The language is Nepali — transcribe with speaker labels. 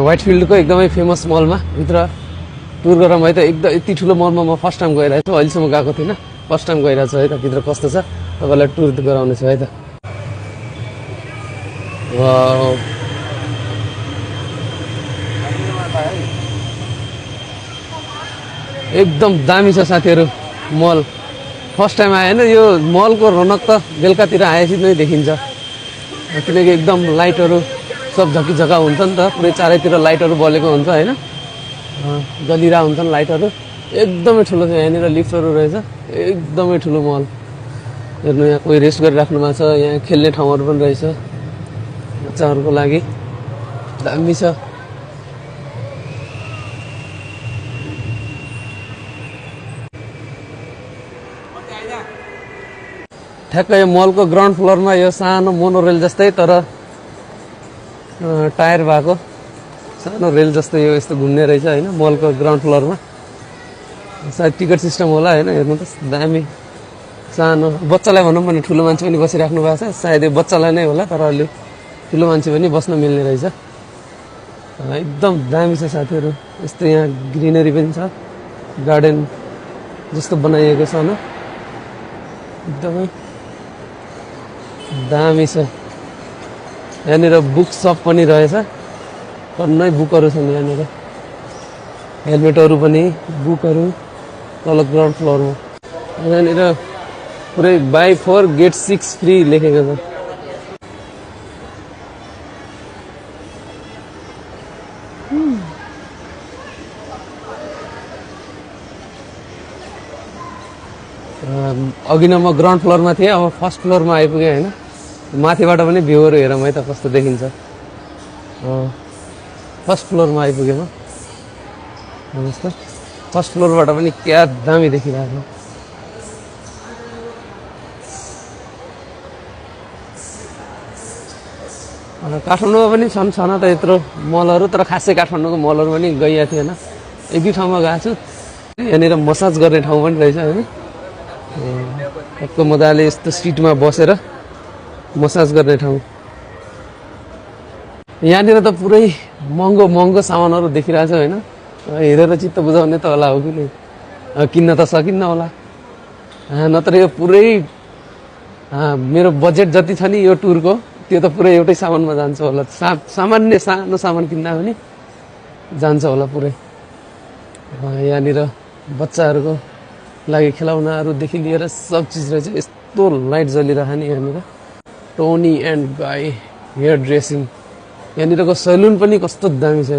Speaker 1: व्हाइटफिल्डको एकदमै फेमस मलमा भित्र टुर गरौँ है त। एकदम यति ठुलो मलमा म फर्स्ट टाइम गइरहेको छु, अहिलेसम्म गएको थिइनँ, फर्स्ट टाइम गइरहेको छु है त। भित्र कस्तो छ तपाईँलाई टुर गराउने छु है त। वाउ, एकदम दामी छ साथीहरू मल। फर्स्ट टाइम आयो होइन, यो मलको रौनक त बेलुकातिर आएपछि नै देखिन्छ, किनकि एकदम लाइटहरू सब झकिझका हुन्छ नि त, पुरै चारैतिर लाइटहरू बलेको हुन्छ होइन, जलिरहेको हुन्छन् लाइटहरू। एकदमै ठुलो छ, यहाँनिर लिफ्टहरू रहेछ, एकदमै ठुलो मल। हेर्नु यहाँ कोही रेस्ट गरिराख्नु भएको छ, यहाँ खेल्ने ठाउँहरू पनि रहेछ बच्चाहरूको लागि, दामी छ। ठ्याक्कै यो मलको ग्राउन्ड फ्लोरमा यो सानो मोनोरेल जस्तै तर टायर भएको सानो रेल जस्तो यो यस्तो घुम्ने रहेछ होइन, मलको ग्राउन्ड फ्लोरमा। सायद टिकट सिस्टम होला होइन। हेर्नु त दामी, सानो बच्चालाई भनौँ भने ठुलो मान्छे पनि बसिराख्नु भएको छ, सायद यो बच्चालाई नै होला, तर अलि ठुलो मान्छे पनि बस्न मिल्ने रहेछ। एकदम दामी छ साथीहरू। यस्तो यहाँ ग्रिनरी पनि छ, गार्डन जस्तो बनाइएको छ न, एकदमै दामी छ। यहाँनिर बुक सप पनि रहेछ, टन्नै बुकहरू छन् यहाँनिर, हेलमेटहरू पनि, बुकहरू तल ग्राउन्ड फ्लोरमा। यहाँनिर पुरै बाई 4 गेट 6 फ्री लेखेको छ। अघि न म ग्राउन्ड फ्लोरमा थिएँ, अब फर्स्ट फ्लोरमा आइपुगेँ होइन। माथिबाट पनि भ्यूहरू हेरौँ है त कस्तो देखिन्छ। फर्स्ट फ्लोरमा आइपुगेँ म, हेर्नुहोस् त, फर्स्ट फ्लोरबाट पनि क्या दामी देखिरहेको। काठमाडौँमा पनि छन् छन त यत्रो मलहरू, तर खासै काठमाडौँको मलहरू पनि गइएको थिएन, एक दुई ठाउँमा गएको छु। यहाँनिर मसाज गर्ने ठाउँ पनि रहेछ होइन, टक्क मजाले यस्तो सिटमा बसेर मसाज गर्ने ठाउँ। यहाँनिर त पुरै महँगो महँगो सामानहरू देखिरहेको छ होइन, हेरेर चित्त बुझाउने त होला हो कि नि, किन्न त सकिन्न होला, नत्र यो पुरै मेरो बजेट जति छ नि यो टुरको, त्यो त पुरै एउटै सामानमा जान्छ होला। सामान्य सानो सामान किन्दा पनि जान्छ होला पुरै। यहाँनिर बच्चाहरूको लागि खेलौनाहरूदेखि लिएर सब चिज रहेछ, यस्तो लाइट जलिरह नि यहाँनिर। टोनी एन्ड गाई हेयर ड्रेसिङ, यहाँनिरको सैलुन पनि कस्तो दामी छ।